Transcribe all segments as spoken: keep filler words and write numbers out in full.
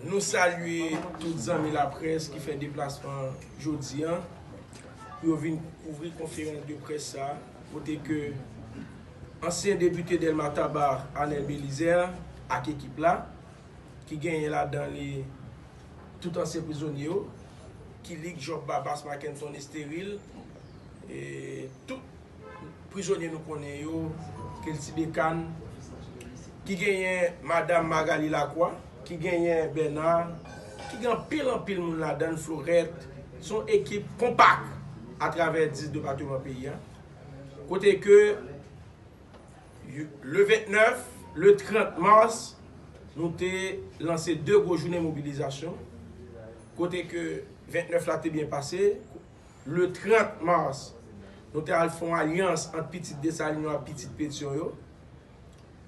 Nou salye tout zanmi laprès ki fè deplasman jodi a pou yo vin kouvri konferans de près sa a, kote ke ansyen depite Dèlma Taba, Arnel Belizaire, ak ekip la, ki genyen ladan li tout ansyen prizonye yo, Kilik, Job Babas, Mackenson, Esteril, e tout prizonye nou konnen yo, Kelty Bécane, ki genyen Madanm Magali Lacroix, ki genyen Bernard, ki gen anpil, anpil moun ladan l, Florette. Se yon ekip konpak atravè dis depatman peyi a. Kote ke le vennèf, le trant mas, nou te lanse de gwo jounen mobilizasyon. Kote ke vennèf la te byen pase, le trant mas, nou te al fè yon alyans ant pitit Desalin yo ak pitit Petyon yo.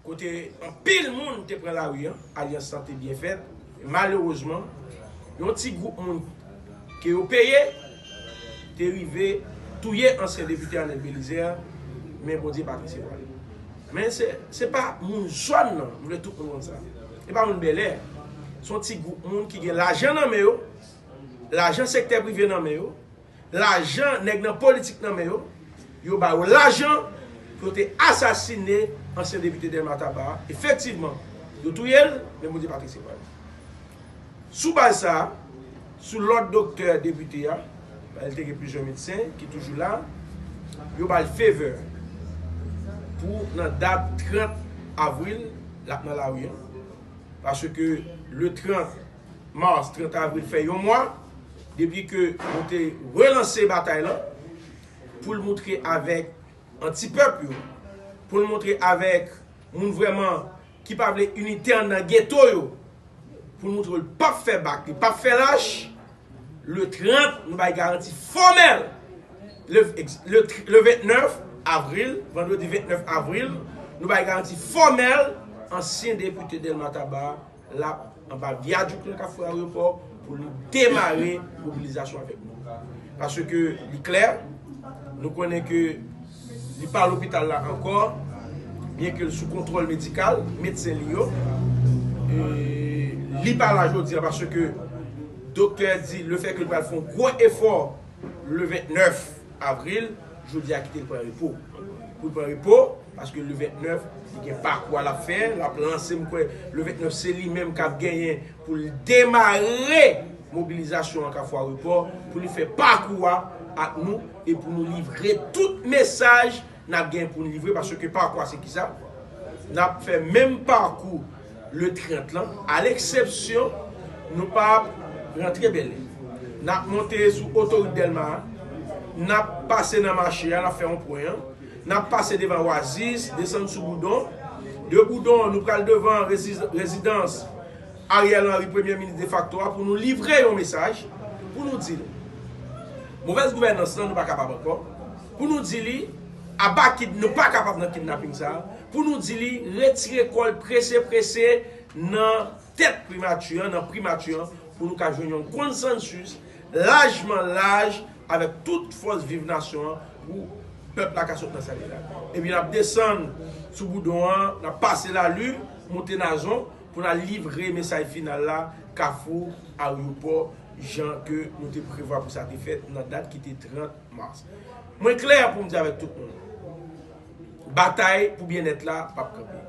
Kote anpil moun te pran lari an, alyans lan te byen fèt. Malerezman, yon ti gwoup moun ke yo peye te rive touye ansyen depite Arnel Belizaire, men Bondye pa t resevwa l. Men se, se pa moun zòn nan, m vle tout moun konn sa. Se pa moun Bèlè. Se yon ti gwoup moun ki gen lajan nan men yo, lajan sektè prive nan men yo, lajan nèg nan politik nan men yo, yo ba yo lajan pou yo te asasine ansyen depite Dèlma Taba a. Efektivman, yo touye l, men Bondye pa t resevwa l. Sou baz sa a, sou lòd doktè depite a, li te gen plizyè medsen ki toujou la, yo ba l favor pou nan dat trant avril, l ap nan lari an. Paske le trant mas, trant avril fè yon mwa depi ke nou te relanse batay lan pou l montre avèk antipèp yo, pou l montre avèk moun vrèman ki pa vle inite anndan geto yo, pou l montre l p ap fè bak, li p ap fè lach. Le trant, nou bay garanti fòmèl. Le, le, le vennèf avril, vandredi vennèf avril, nou bay garanti fòmèl ansyen depite Dèlma Taba a, l ap anba vyadik nan Kafou Ayewopò pou li demare mobilizasyon avèk nou. Paske li klè, nou konnen ke li pa lopital la ankò, byen ke l sou kontwòl medikal, medsen li yo. E li pa la jodi a paske doktè di lefètke l pral fè yon gwo efò le vennèf avril, jodi a kite l pran repo. Pou l pran repo, paske le vennèf, li gen pakou a l ap fè, l ap lanse, m kwè, le vennèf, se li menm k ap genyen pou l demare mobilizasyon an Kafou Ayewopò, pou li fè pakou a ak nou, e pou nou livre tout mesaj n ap gen pou n livre, paske pakou a se kisa? N ap fè menm pakou le trant lan, a leksepsyon, nou p ap rantre Bèlè. N ap monte sou otorit Dèlma a, n ap pase nan mache a, n ap fè yon pwen an, n ap pase devan Oasis, desann sou Boudon. De Boudon, nou pral devan rezi-, rezidans Ariel Henry, premye minis defakto a, pou nou livre yon mesaj, pou nou di l, movèz gouvènans lan, nou pa kapab ankò. Pou nou di li, aba kid-, nou pa kapab nan kidnaping sa a. Pou nou di li, retire kò l prese, prese nan tèt primati an, nan primati an, pou nou ka jwenn yon konsansis lajman laj avèk tout fòs viv nasyon an, pou pèp la ka sot nan sa l ye la. Epi n ap desann sou Boudon an, n ap pase Lali, monte Nazon, pou n al livre mesaj final la, Kafou Ayewopò, jan ke nou te prevwa pou sa te fèt nan dat ki te trant mas. Mwen klè pou m di avèk tout moun, batay pou byennèt la p ap kanpe.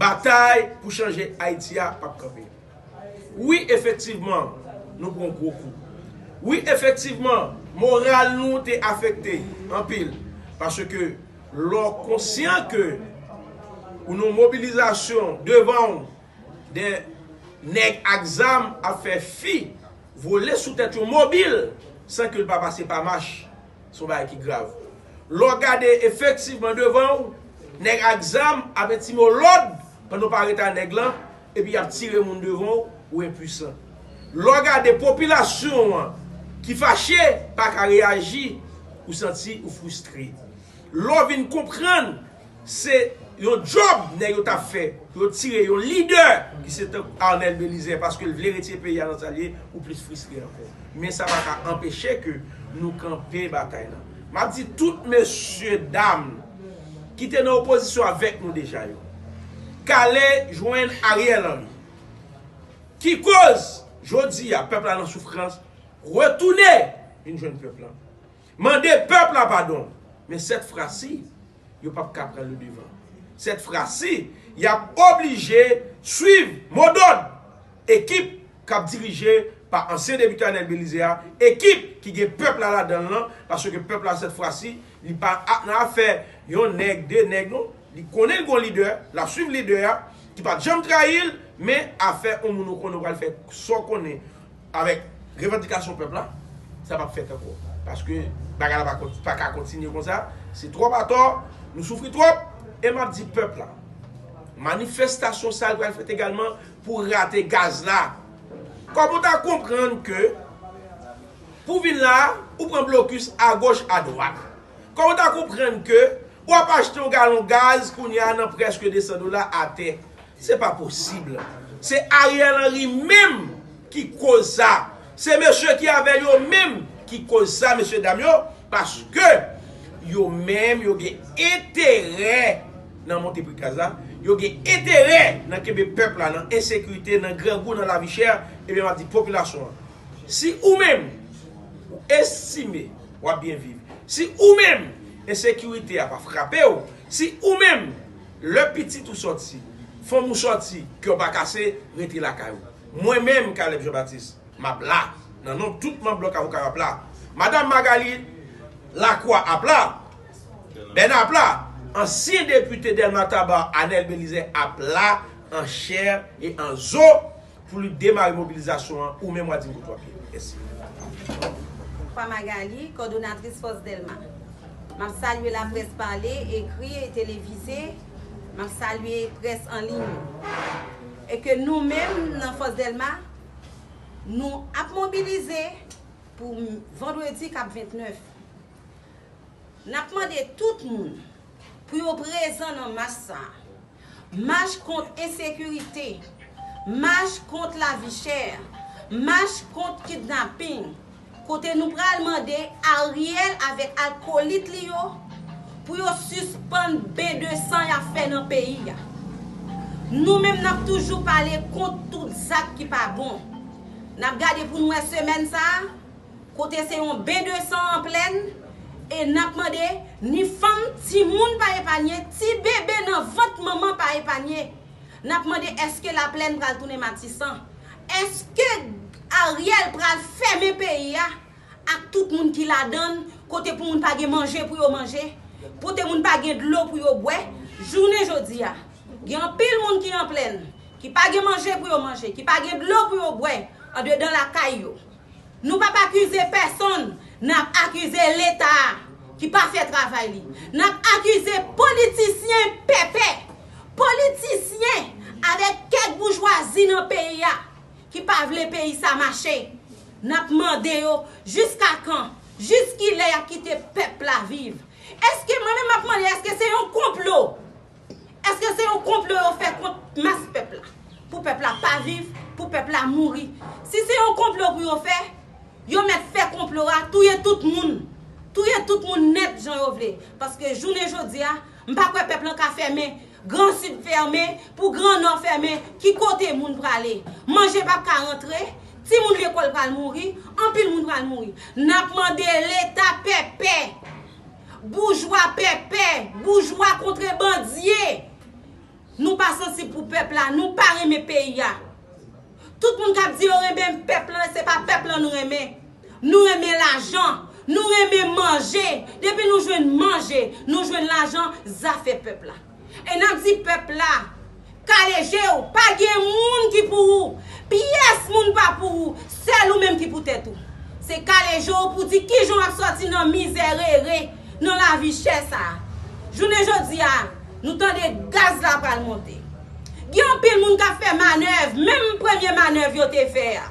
Batay pou chanje Ayiti a p ap kanpe. Wi, efektivman, nou pran gwo kou. Wi, efektivman, moral nou te afekte anpil. Paske lè w konsyan ke ou nan mobilizasyon devan w, de nèg ak zam ap fè fi vole sou tèt yon mobil san ke l pa pase pa mach. Se yon bagay ki grav. Lè w gade efektivman devan w, nèg ak zam ap entime w lòd pandan w pa rete a nèg lan, epi y ap tire moun devan w, ou enpwisan. Lè w gade popilasyon an ki fache, pa ka reyaji, ou santi ou fristre. Lè w vin konprann se yon djòb nèg yo t ap fè pou yo tire yon lidè ki se tankou Arnel Belizaire, paske l vle retire peyi a nan sa l ye, ou plis fristre ankò. Men sa pa ka anpeche ke nou kanpe batay lan. M ap di tout mesye dam ki te nan opozisyon avèk nou deja yo, k ale jwenn Ariel Henry, Ki koz jodi a pèp la nan soufrans, retounen vin jwenn pèp la. Mande pèp la padon. Men sèt fwa si, yo p ap ka pran le devan. Sèt fwa si, y ap oblije swiv modòd ekip k ap dirije pa ansyen depite Anèl Belize a, ekip ki gen pèp la ladan l lan, paske pèp la sèt fwa si, li pa a- nan afè yon nèg, de nèg, non. Li konnen l gon lidè, l ap swiv lidè a, ki pa t janm trayi l, men afè yon moun ou konnen ou pral fè sa w konnen avèk revandikasyon pèp la, sa p ap fèt ankò. Paske bagay la pa, pa ka kontinye konsa, se twòp atò, nou soufri twòp, e m ap di pèp la, manifestasyon sa a pral fèt egalman pou rate gaz la. Kòman w ta konprann ke pou w vin la, ou pran blokis agoch, adwat? Kòman w ta konprann ke w ap achte yon galon gaz kounye a nan prèske de san dola atè? Se pa posib. Se Ariel Henry menm ki koz sa. Se mesye ki avè l yo menm ki koz sa, mesye dam yo, paske yo menm yo gen enterè nan monte pri gaz la, yo gen enterè nan kenbe pèp la nan ensekirite, nan grangou, nan lavi chè, ebyen m ap di popilasyon an, si ou menm ou estime w ap byen viv, si ou menm ensekirite a pa frape w, si ou menm lè pitit ou sòti, fanm ou sòti, kè w pa kase, rete lakay ou. Mwen menm, Caleb Jean Baptiste, m ap la. Nan non tout manm Blòk Avoka yo ap la. Madanm Magalie Lacroix ap la. Bèna ap la. Ansyen depite Dèlma Taba, Anèl Belizaire ap la an chè e an zo pou li demare mobilizasyon an. Ou menm w a di m kote w ap ye. Mèsi. Kwa Magalie, kòdonatris Fòs Dèlma. M ap salye laprès pale, ekri e televize. M ap salye près an liy yo. E ke nou menm nan Fòs Dèlma, nou ap mobilize pou vandredi k ap vennèf. N ap mande tout moun pou yo prezan nan mach sa a. Mach kont ensekirite, mach kont lavi chè, mach kont kidnaping, kote nou pral mande Ariel avèk alkolit li yo pou yo sispann ben de san y ap fè nan peyi a. Nou menm n ap toujou pale kont tout zak ki pa bon. N ap gade pou n wè semèn sa a, kote se yon ben de san an plèn, e n ap mande ni fanm, timoun pa epanye, ti bebe nan vant manman pa epanye. N ap mande èske Laplèn pral tounen Matisan? Èske Ariel pral fèmen peyi a ak tout moun ki ladan l, kote pou moun pa gen manje pou yo manje, kote moun pa gen dlo pou yo bwè? Jounen jodi a, gen anpil moun ki an plèn, ki pa gen manje pou yo manje, ki pa gen dlo pou yo bwè andedan lakay yo. Nou p ap akize pèsonn, n ap akize Leta a ki pa fè travay li. N ap akize politisyen pèpè, politisyen avèk kèk boujwazi nan peyi a ki pa vle peyi sa mache. N ap mande yo, jiska kan? Jiskilè y ap kite pèp la viv? Èske, mwen menm m ap mande, èske se yon konplo? Èske se yon konplo yo fè kont mas pèp la? Pou pèp la pa viv, pou pèp la mouri. Si se yon konplo pou yo fè, yo mèt fè konplo a, touye tout moun. Touye tout moun nèt jan yo vle. Paske jounen jodi a, m pa kwè pèp lan ka fèmen, Gran Sid fèmen, pou Gran Nò fèmen, ki kote moun prale? Manje p ap ka rantre, timoun lekòl pral mouri, anpil moun pral mouri. N ap mande Leta pèpè, boujwa pèpè, boujwa kontrebandye. Nou pa sansib pou pèp la, nou pa renmen peyi a. Tout moun k ap di yo renmen pèp lan, se pa pèp lan nou renmen. Nou renmen lajan, nou renmen manje. Depi nou jwenn manje, nou jwenn lajan, zafè pèp la. E n ap di pèp la, kale je w, pa gen moun ki pou ou. Pyès moun pa pou ou. Sèl ou menm ki pou tèt ou. Se kale je w pou di kijan w ap sòti nan mizè rere, nan lavi chè sa a. Jounen jodi a, nou tande gaz la pral monte. Gen anpil moun k ap fè manèv, menm premye manèv yo te fè a.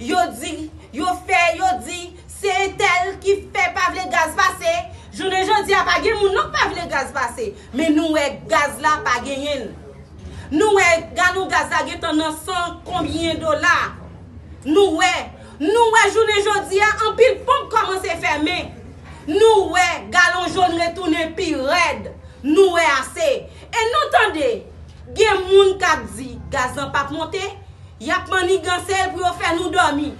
Yo di, yo fè, yo di, se entèl ki fè pa vle gaz pase. Jounen jodi a, pa gen moun non k pa vle gaz pase. Men nou wè gaz la pa genyen l. Nou wè galon gaz la gentan nan san konbyen dola. Nou wè, nou wè jounen jodi a, anpil ponp kòmanse fèmen. Nou wè galon jòn retounen pi rèd. Nou wè ase. E nou tande, gen moun k ap di gaz lan p ap monte, Y ap manniganse l pou yo fè nou dòmi.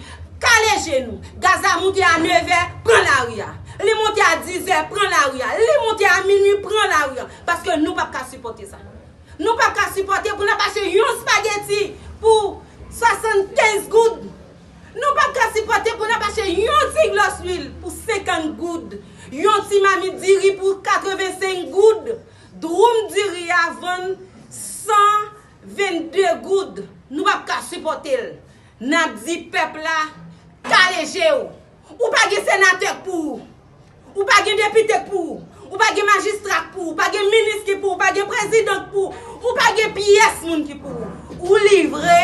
Kale je nou. Gaz la moute a nevè, pran lari a. Li moute a dizè, pran lari a. Li moute a minui, pran lari a. Paske nou p ap ka sipòte sa. Nou p ap ka sipòte pou n ap achte yon spageti pou swasannkenz goud. Nou p ap ka sipòte pou n ap achte yon ti glòs lwil pou senkant goud. Yon ti mamit diri pou katrevensenk goud. Dwoum diri a vann san vennde goud. Nou p ap ka sipòte l. N ap di pèp la, kale je w. Ou pa gen senatè k pou ou. Ou pa gen depite k pou ou. Ou pa gen majistra k pou ou. Ou pa gen minis ki pou ou. Ou pa gen prezidan k pou ou. Ou pa gen pyès moun ki pou ou. Ou livre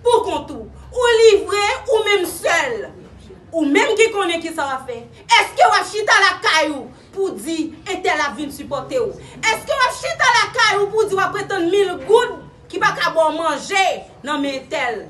pou kont ou. Ou livre ou menm sèl. Ou menm ki konnen kisa w ap fè. Èske w ap chita lakay ou pou di entèl ap vin sipòte w? Èske w ap chita lakay ou pou di w ap pretann mil goud ki pa ka ba w manje nan men entèl?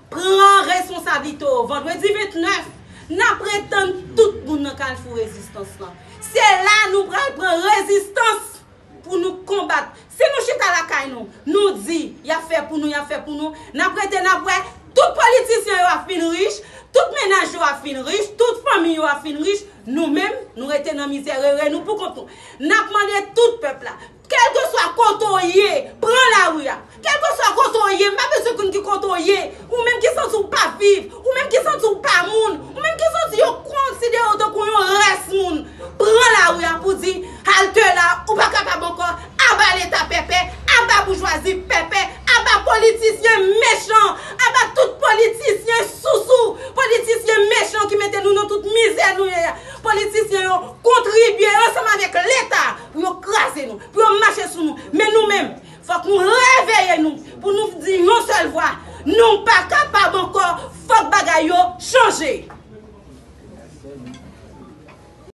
Pran responsablite w. Vandredi vennèf, n ap retann tout moun nan Kafou Rezistans lan. Se la nou pral pran rezistans pou nou konbat. Si nou chita lakay nou, nou di, y ap fè pou nou, y ap fè pou nou, n ap rete, n ap wè, tout politisyen yo ap fin rich, tout mennaj yo ap fin rich, tout fanmi yo ap fin rich, nou menm, nou rete nan mizè rere nou pou kont nou. N ap mande tout pèp la, kèlkeswa kote w ye, pran lari a. Kèlkeswa kote w ye, m pa bezwen konn ki kote w ye, ou menm ki santi w pa viv, ou menm ki santi w pa moun, ou menm ki santi yo konsidere w tankou yon rès moun, pran lari a pou di, halte la, ou pa kapab ankò, aba Leta pèpè, aba boujwazi pèpè, aba politisyen mechan, aba tout politisyen sousou, politisyen mechan ki mete nou nan tout mizè nou ye a. Politisyen yo kontribye ansanm avèk Leta pou yo kraze nou, pou yo mache sou nou. Men nou menm, fòk nou reveye nou pou nou di yon sèl vwa, nou pa kapab ankò, fòk bagay yo chanje.